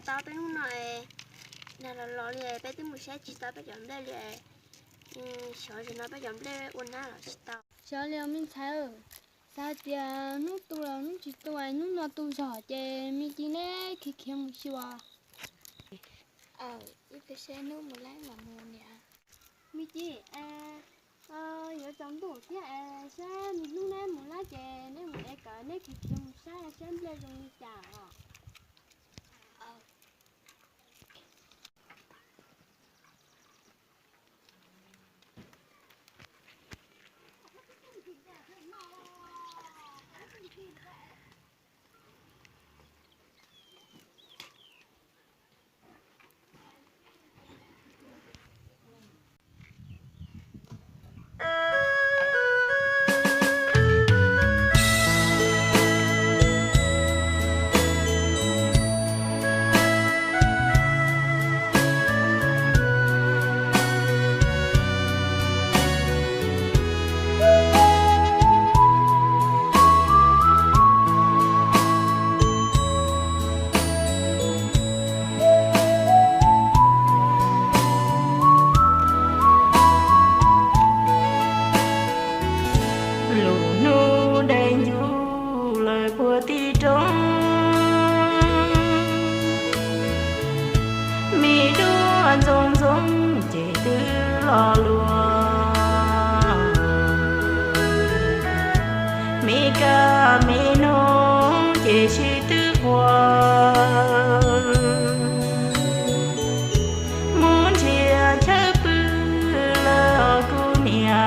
tau peb hnub no es nag los los li, peb twb mus saib tsis tau peb cov nplej li. Xyov zaum no peb cov nplej ua nab los tsis tau. Xyov li me ntxhais, xav tias hnub tu los hnub tsis tu, hnub no tu zog ces me ci neb khiav khiav mus xyuas. Ib pliag seb hnub mus laib los mus niam. Me ci, yuav tsaus ntuj thiab es saib me hnub neb mus laib ces neb mus ev kawm neb khiav khiav mus saib saib nplej zoo li cas os. Lub hnub dai ncuj lawm puag tim roob, me duab ntxoov ntxoo ces twb los luag, me kab me noog ces sib twb quaj, mus nrhiav chaw pw lawm os kuv niam.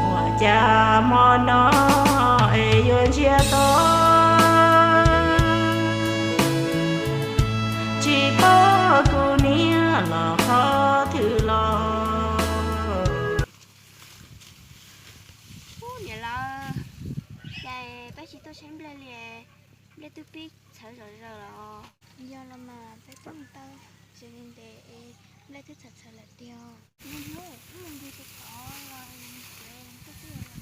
Ua cas hmo no es yuav ntsiag to, tsis paub kuv niam los qhov twg los. Ub niam lawv, cas peb tsis tuaj saib nplej li, nplej twb pib txhawv zom zaws los. Yog los mas peb twb mus tau tsev ntev es nplej twb txhawv txhawv lawm tiag. Niam hnub, wb mus ncig rau tod los tsev tuaj twb los.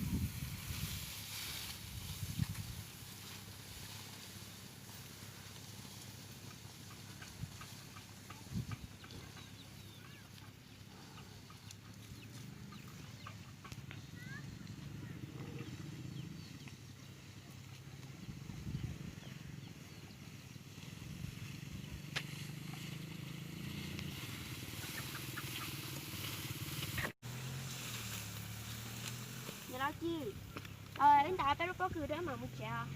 Niam laus Ci, wb ntaus peb lub pob kws rau mam mus tsev os.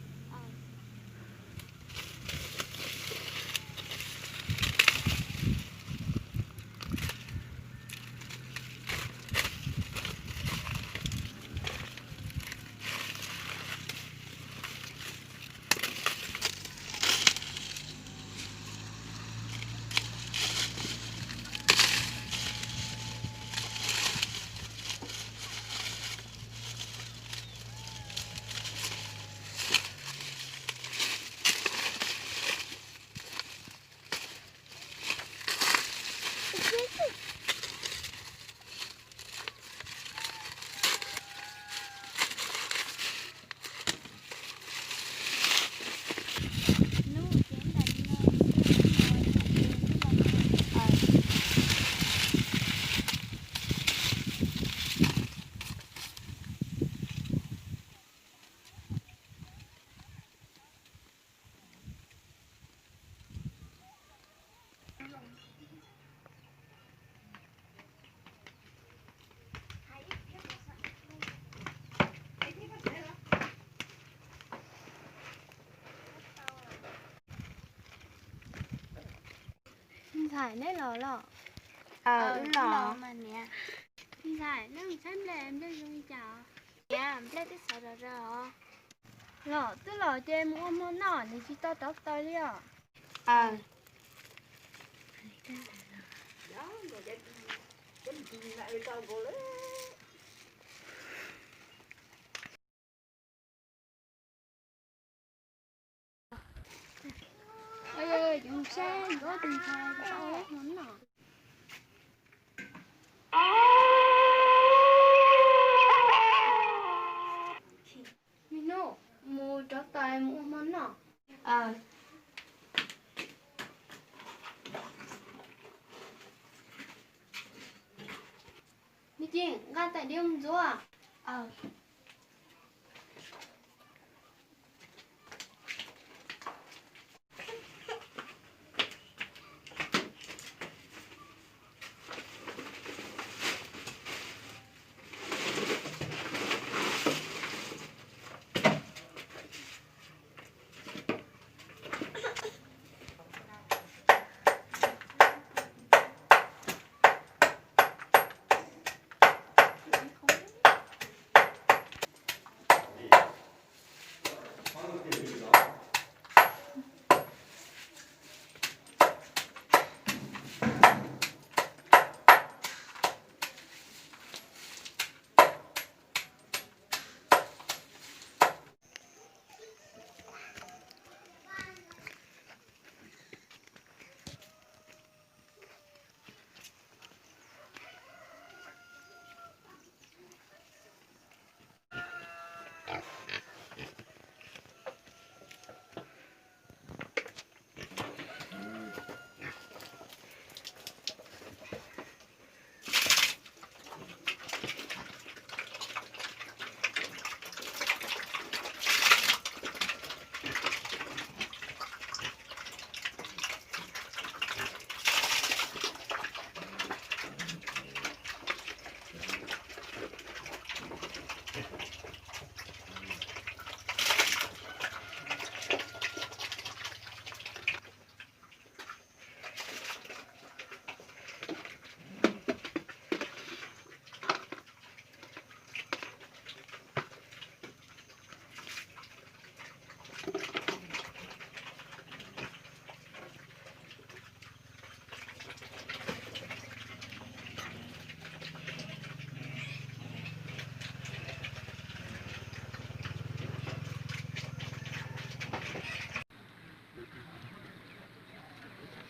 Ntxhais, neb los los? Wb los mas niam. Ntxhais, neb mus saib nplej, nplej zoo li cas? Niam, nplej twb txhawv zom zaws os. Los twb los ces mus ua hmo noj, nws tsis tau rov taws li os. Saib yuav tus ntxhais tau hmo noj. Me hnub, mus rov taws mus ua hmo noj. Me Ci, nqa tais diav mus ntxuav.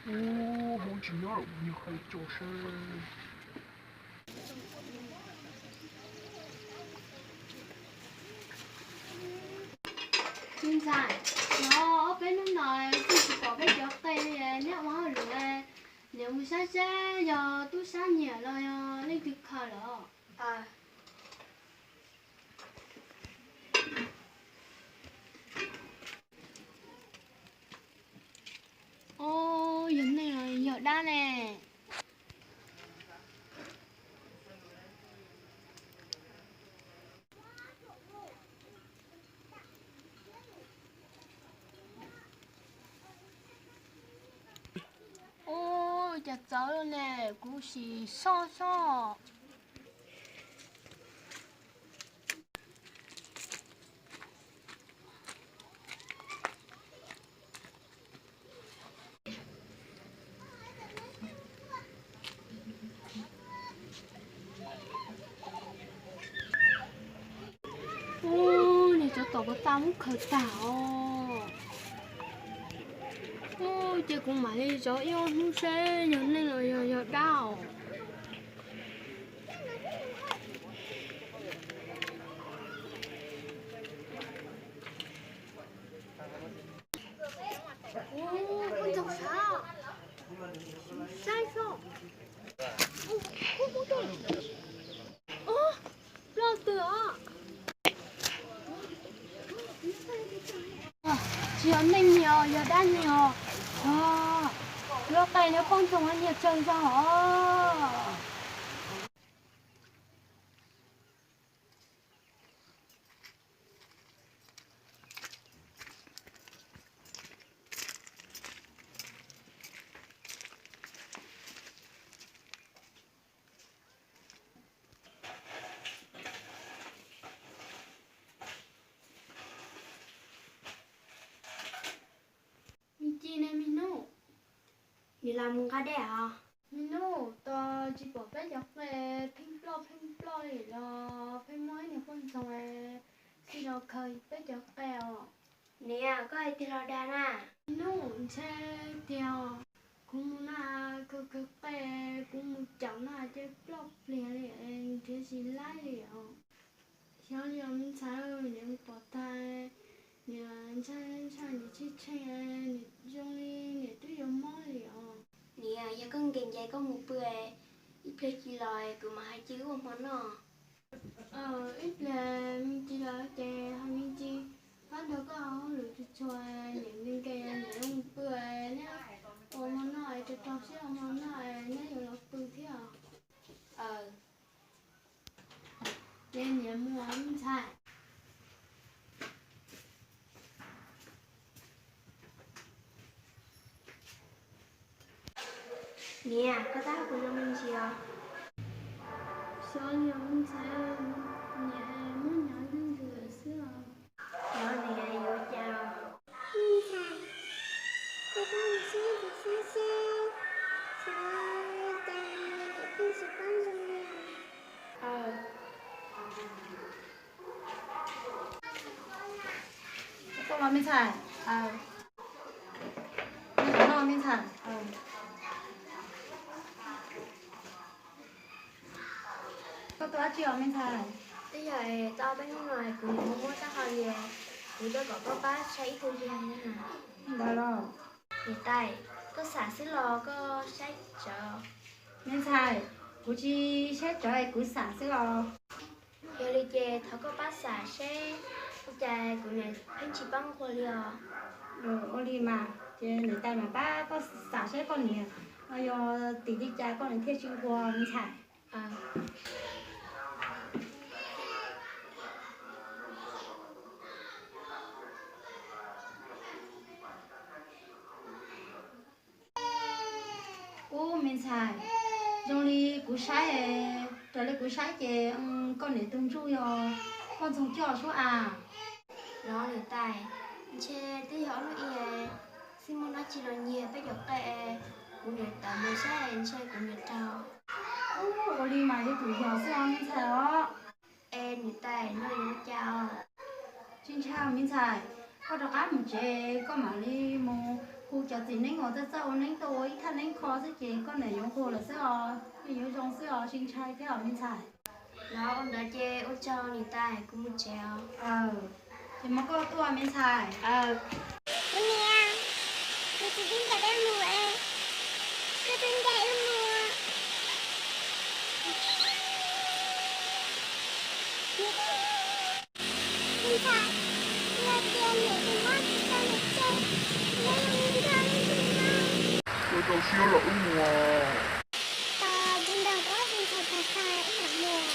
Ub, hmoob tsis nyob lawm, niag qe tso seb. Txiv ntxawm, yog ob peb hnub no kuj tsis pom peb cov qe li, neb ua hauj lwm, niam mus saib seb yog tub sab nyiam los yog leej twg khaws lawm. Ub, yog neeg los yog dab ne? Ub, cas txawv ne, kuv sim soj soj. Ub, niag tsov tom puas tas muab khaws tag os. Ub, ces kuv mam li zov ib ob hnub seb yog neeg los yog yog dab os. Ub, poj ntxoog sav, saib soj. Ub, ub, ub, ub, ploj twg os? Tsis yog neeg ni os, yog dab ni os. Luaj qe niag poj ntxoog nyias tsawg zog os. Me Ci ne me nub, nws los mus nqa dej os. Me nub, tos tsis pom peb cov qe pheej ploj pheej ploj li los pheej muaj ib niag poj ntxoog xij los khaws peb cov qe os. Niam, koj hais tiag los dag na? Me nub, ntshe tiag. Kuv mus na, khaws khaws qe, kuv mus caum na ces ploj pliag li, nrhiav tsis laib li os. Xyov li os me ntxhais, niam pom tag, niam ntshai ntshai niam Tsis tshee, zoo li niam twb yuav mob li os. Niam, yog koj nkees ces koj mus pw, ib pliag cia los kuv mam hais cia wb ua hmo noj. Ib pliag me ntsis los ces ho me ntsis, pab nrog koj hauj lwm txhua txhua, niam nkees nkees niam mus pw, neb ua hmo noj es rau rau siab ua hmo noj es neb yuav los pw thiab. Ces niam mus me ntxhais. Niam, koj tab kuv zoo me ntsis os. Xyov li os me ntxhais, niam muab nyob ntws xwb os. Xyov niam yuav cas. Me ntxhais, koj pab mus saib tus xyab seb, xyov cas niam twb tsis paub zoo li. Tuaj los me ntxhais. Noj me ntxhais. Koj tuaj dab tsi os me ntxhais? Twb yog tau peb hnub no kuv niam muaj muaj taub hau li, kuv tuaj kom koj pab saib ib tug li ntawd los. Niam tais, koj xam xwb los koj saib tsawv? Me ntxhais, kuv tsis saib tsawv, kuv xam xwb os. Yog li ces thov koj pab xam seb ua cas kuv niam pheej tsis paub nquag li os. Ua li mas ces niam tais mam pab koj xam seb koj niam yog tim li cas koj niam thiaj tsis nquag me ntxhais. Ub me ntxhais, zoo li kuv saib, raws li kuv saib ces koj niam tus ntsuj yog poj ntxoog coj sub as. Los niam tais, ntshe twb yog ob lub i xij muaj dab tsi los nyiag peb cov qe, kuv niam tawm mus saib ntshe kuv niam raug. Ub, ua li mas yuav tsum yog xwb os me ntxhais os. Es niam tais, no yuav ua cas os? Tsis ntshai me ntxhais, koj rov qab mus tsev koj mam li mus hu cov txiv neeb uas txawj txawj ua neeb tuaj ua ib thaj neeb kho xwb ces koj niam yuav nquag lawm xwb os, yeej yuav zoo xwb os, tsis ntshai thiab os me ntxhais. Los ua ntawd ces ua tsaug niam tais, kuv mus tsev os. Ces mas koj tuaj me ntxhais. Kuv niam, kuv txiv twb ncaim peb mus es, koj twb ncaim wb mus. Me ntxhais, yog tias niam tus mob tsis tau niam tseg, neb yuav mus nrog wb mus no. Koj tau siab los wb mus. Tos kuv nrog koj tus ntxhais tham tham wb mam mus.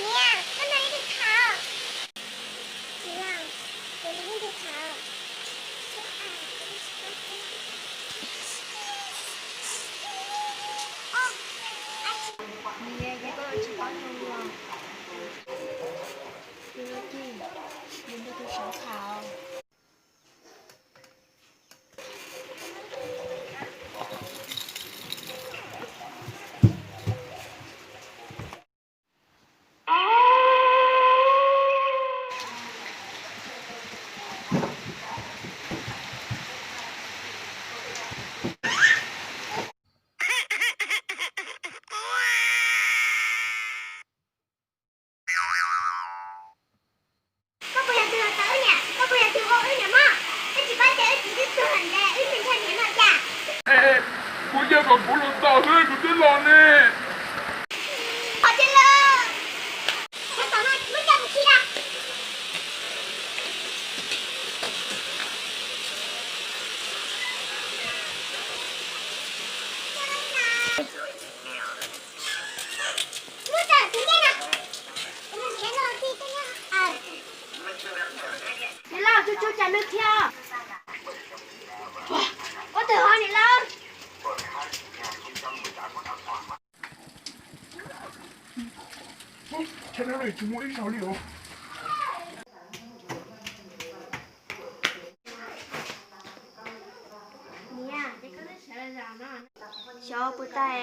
Niam, koj nrog leej twg tham? Tsis los, kuv nrog leej twg tham? Niam, ces koj tsis paub zoo li os. Yog li ces nws nrog tus saud tham. Koj puas yog tus los tau wb niam? Koj puas yog tus ua wb niam mob? Koj tsis paub tias wb txiv twb tuag lawm ntev, wb tsis ntshai niam no cas? Kuv cia kom kuv los tau xwb, kuv twb los ne. Qhov tseeb lawm. Muab coj mus khi da. Muab tso tus dej no. Niam laus, tsuag tsuag tsam nws thiab. Ua twg ho niam laus? Tsis muaj ib zaug li os. Xyov puas tau,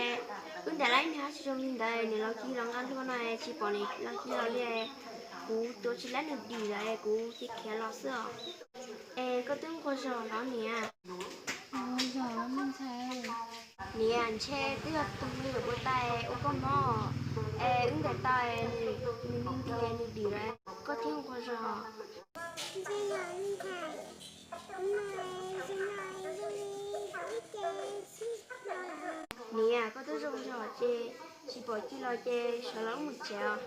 wb ntam lawm ib niag hab tsis zoo li ntawd, nws los khi los nqa hlua no tsis pom nws los khi los li. Kuv tuav tsis lab nws dim lawm, kuv cia khiav los xwb os. Es koj twb nquag zog los niam? Niam, ntshe twb yog tus me nyuam puas tau ua koj mob, es wb ntam tau nws me nti nws dim lawm, koj thiaj nquag zog. Koj twb zoo zog ces tsis pom ci los ces sawv los mus tsev os.